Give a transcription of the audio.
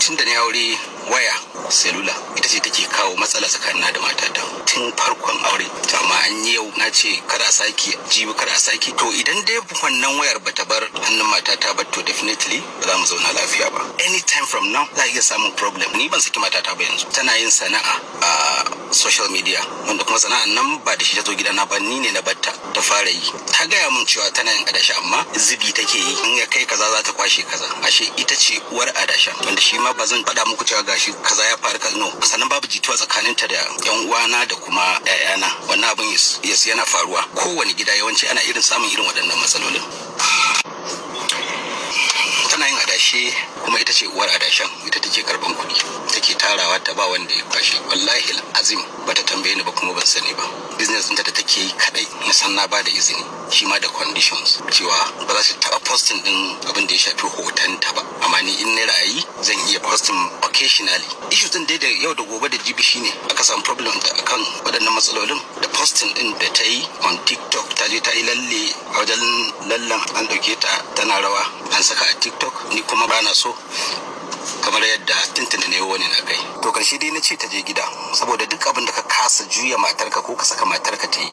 Tun da na aure, waya selula ita ce take kawo matsala tsakanina da matata tun farkon aure. Amma an yi yau na ce kada a sake, jibi kada a sake. To idan dai wannan wayar bata bar hannun matata ba, to definitely ba za mu zauna lafiya ba. Anytime from now za a iya samun problem. Ni ban saki matata ba. Yanzu tana yin sana'a a social media, wanda kuma sana'an nan ba da shi ta zo gidana ba, ni ne na batta ta fara yi. Ta gaya mun cewa tana yin adashi, amma zubi take yi, in ya kai kaza za ta kwashe kaza. Ashe ita ce uwar adashin, wanda shi ma ba zan faɗa muku cewa gashi kaza ya faru kaza. No. Sannan babu jituwa tsakaninta da yan uwana da kuma ƴaƴana. Wannan abin yes, yana faruwa kowane gida. Yawanci ana irin samun irin waɗannan matsalolin. Tana yin adashe kuma ita ce uwar adashen, ita take karban kuɗi, take tarawa ta ba wanda ya kwashe. Wallahi azim bata tambaye ni ba kuma ban sani ba. Business ɗinta da take yi kadai na san na bada izini, shi ma da conditions cewa ba za su taɓa posting ɗin abin da ya shafi hotonta ba, amma ni in na ra'ayi zan iya posting occasionally. Issues ɗin dai da yau da gobe da jibi shine aka samu problem da akan waɗannan matsalolin da posting ɗin da ta yi on TikTok. Ta je ta yi lalle, a wajen lallen an ɗauke ta tana rawa, an saka a TikTok. Ni kuma bana so, kamar yadda tuntuni ne wani na kai. To karshe dai na ce ta je gida, saboda duk abin da ka kasa juya matarka ko ka saka matarka ta yi.